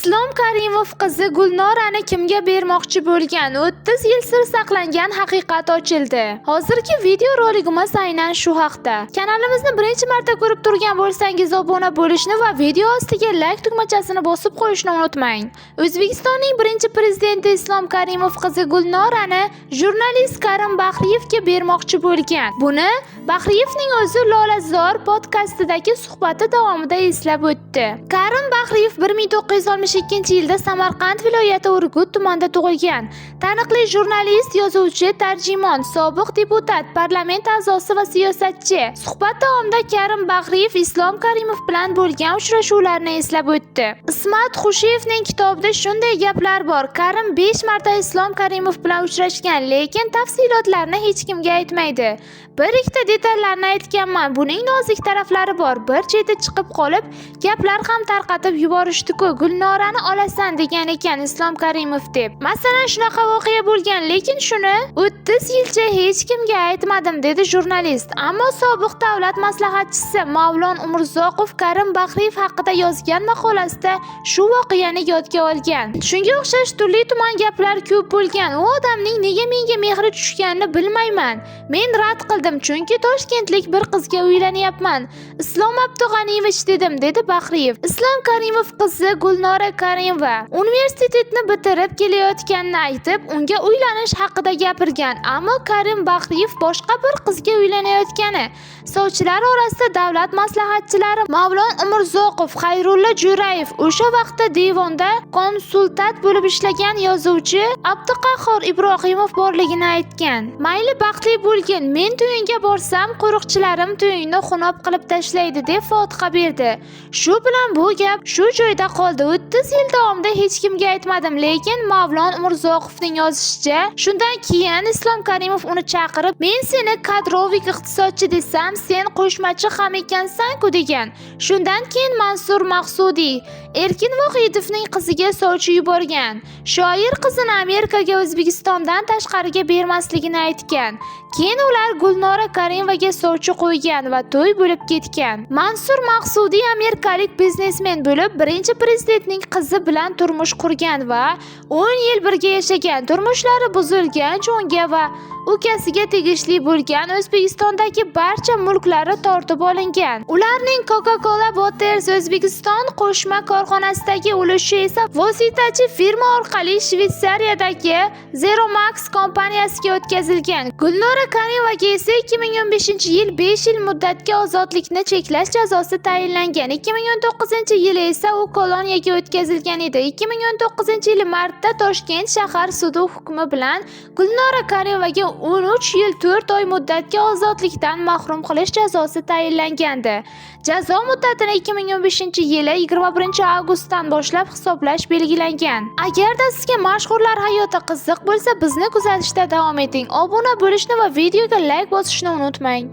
Islom Karimov qizi Gulnorani kimga bermoqchi bo'lgan? 30 yil sir saqlangan haqiqat ochildi. Hozirgi video roligimiz aynan shu haqda. Kanalimizni birinchi marta ko'rib turgan bo'lsangiz, obuna bo'lishni va video ostiga like tugmachasini bosib qo'yishni unutmang. O'zbekistonning birinchi prezidenti Islom Karimov qizi Gulnorani jurnalist Karim Baxriyevga bermoqchi bo'lgan. Buni Baxriyevning o'zi Lolazor podkastidagi suhbati davomida eslab o'tdi. Karim Baxriyev 1962-yilda Samarqand viloyati Urgut tumanida tug'ilgan. Taniqli jurnalist, yozuvchi, tarjimon, sobiq deputat, parlament a'zosi va siyosatchi. Suhbat davomida Karim Baxriyev Islom Karimov bilan bo'lgan uchrashuvlarni eslab o'tdi. Ismat Xushiyevning kitobida shunday gaplar bor: Karim 5 marta Islom Karimov bilan uchrashgan, lekin tafsilotlarni hech kimga aytmaydi. Bir ikkita detallarni aytganman. Buning nozik taraflari bor. Bir cheti chiqib qolib, gaplar ham tarqatib yuborishdi-ku. Gulnorani olasan degan ekan Islom Karimov deb. Masalan, shunaqa voqea bo'lgan, lekin shuni 30 yilcha hech kimga aytmadim, dedi jurnalist. Ammo sobiq davlat maslahatchisi Mavlon Umurzoqov Karim Baxriyev haqida yozgan maqolasida shu voqeani yodga olgan. Shunga o'xshash turli tuman gaplar ko'p bo'lgan. U odamning nega menga mehri tushganini bilmayman. Men rad qildim, chunki toshkentlik bir qizga uylanyapman. Islom Abdug'aniyevich dedim, dedi Baxriyev. Islom Karimov qizi Gulnora Karimova universitetni bitirib kelayotganini aytib, unga uylanish haqida gapirgan. Ammo Karim Baxriyev boshqa bir qizga uylanayotgani, sovchilar orasida davlat maslahatchilari Mavlon Umurzoqov, Xayrulla Jo'rayev, o'sha vaqtda devonda konsultant bo'lib ishlagan yozuvchi Abduqahhor Ibrohimov borligini aytgan. Mayli, baxtli bo'lgin, men to'yingga borsam, qo'riqchilarim to'yingni xunob qilib tashlaydi, deb fotiha berdi. Shu bilan bu gap shu joyda qoldi. 30 yil davomida hech kimga aytmadim, lekin Mavlon Umurzoqovning yozishicha, shundan keyin Islom Karimov uni chaqirib, "Men seni kadrovik iqtisodchi desam, sen qo'shmachi ham ekansan-ku", degan. Shundan keyin Mansur Maqsudiy Erkin Vohidovning qiziga sovchi yuborgan. Shoir qizini Amerikaga O'zbekistondan tashqariga bermasligini aytgan. Keyin ular Gulnora Karimovaga sovchi qo'ygan va to'y bo'lib ketgan. Mansur Maqsudiy amerikalik biznesmen bo'lib, birinchi prezidentning qizi bilan turmush qurgan va 10 yil birga yashagan. Turmushlari buzilgancha unga va ukasiga tegishli bo'lgan O'zbekistondagi barcha mulklari tortib olingan. Ularning Coca-Cola Bottles O'zbekiston qo'shma korxonasidagi ulushi esa vositachi firma orqali Shvetsariyadagi Zeromax kompaniyasiga o'tkazilgan. Gulnora Karimovaga esa 2015-yil 5 yil muddatga ozodlikni cheklash jazosi tayinlangan. 2019-yili esa u koloniyaga o'tkazilgan edi. 2019-yil martda Toshkent shahar sudi hukmi bilan Gulnora Karimovaga 13 yil 4 oy muddatga ozodlikdan mahrum qilish jazosi tayinlangandi. Jazo muddatini 2015-yili 21-avgustdan boshlab hisoblash belgilangan. Agarda sizga mashhurlar hayoti qiziq bo'lsa, bizni kuzatishda davom eting. Obuna bo'lishni va videoga like bosishni unutmang.